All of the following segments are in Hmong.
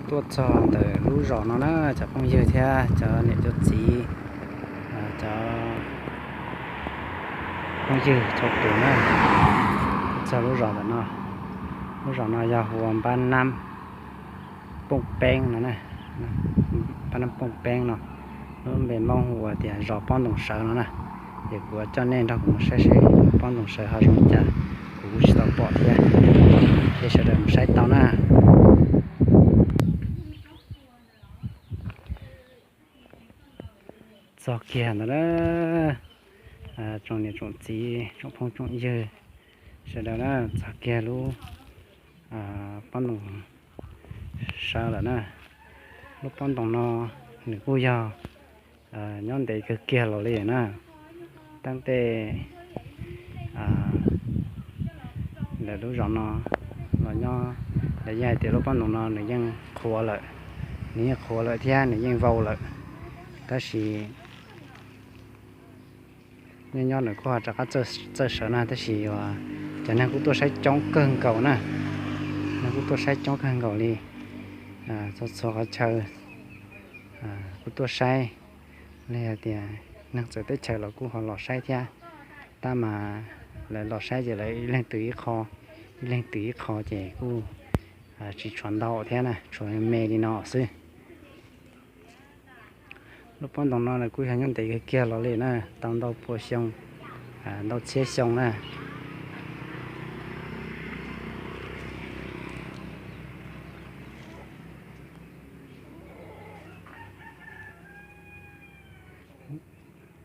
Tuaj txog ntawm lub zos no na cov phooj ywg thiab cov niam cov txiv, cov phooj ywg txhua tus na, tuaj txog lub zos ntawm no. Lub zos no yog hu ua Npab Nab Pooj Peeb no, Npab Nab Pooj Peeb no. Lub npe Hmoob hu ua tias zos Pob Ntoos Sawv no na. Ces kuv coj nej nrog kuv mus saib seb pob ntoos sawv ho zoo li cas, kuv kuj tsis tau pom thiab. Ces sawv daws mus saib tau na. Txog kiag ntawd na, tsoom niam tsoom txiv tsoom phooj tsoom ywg sawv daws na, txog kiag lub pob ntoos sawv lawm na. Lub pob ntoos no nws kuj yog nyob ntev kawg kiag los li na. Tab tej lawv lub zos no los nyob, lawv yeej hais tias lub pob ntoos no nws yeej qhuav lawm, nws yeej qhuav lawm thiab nws yeej vau lawm. Tab sis nyob nyob nws kuj ho rov qab txawj sawv na, tab sis cov neeg kuj tuaj saib coob kawg nkaus na. Neeg kuj tuaj saib coob kawg nkaus li, txhua txhua qhov chaw kuj tuaj saib. Los yog tias neeg txawv teb chaws los kuj ho los saib thiab. Tab mas lawv los saib ces lawv ib leeg twg ib qho, ib leeg twg ib qho ces kuj tsis tshuav ntau thiab na, tshuav me li no xwb. Lub pob ntoos no kuj yog nyob ntev kawg kiag los li na, tau ntau pua xyoo, ntau txhiab xyoo na.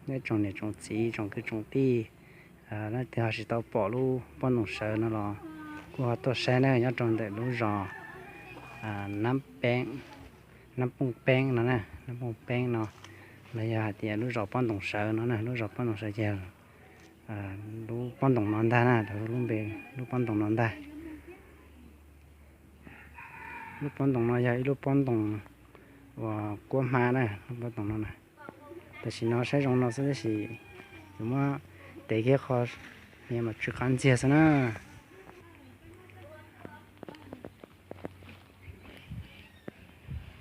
Nyob tsoom niam tsoom txiv tsoom kwv tsoom tij, leej twg ho tsis tau pom lub pob ntoos sawv no los kuj ho tuaj saib na, nyob rau ntawm lub zos Nab Peeb, Nab Pooj Peeb no na, Nab Pooj Peeb no, los yog hais tias lub zos Pob Ntoos Sawv no na, lub zos Pob Ntoos Sawv ces lub pob ntoos no ntag na, lub npe, lub pob ntoos no ntag. Lub pob ntoos no yog ib lub pob ntoos uas kuab hmab na, lub pob ntoos no na. Tam sim no saib zoo no xwb tab sis yuav muab tev kiag qho niam mas tsw qab ntxiag xwb na.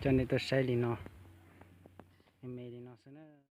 Coj nej tuaj saib li no, me li no xwb na.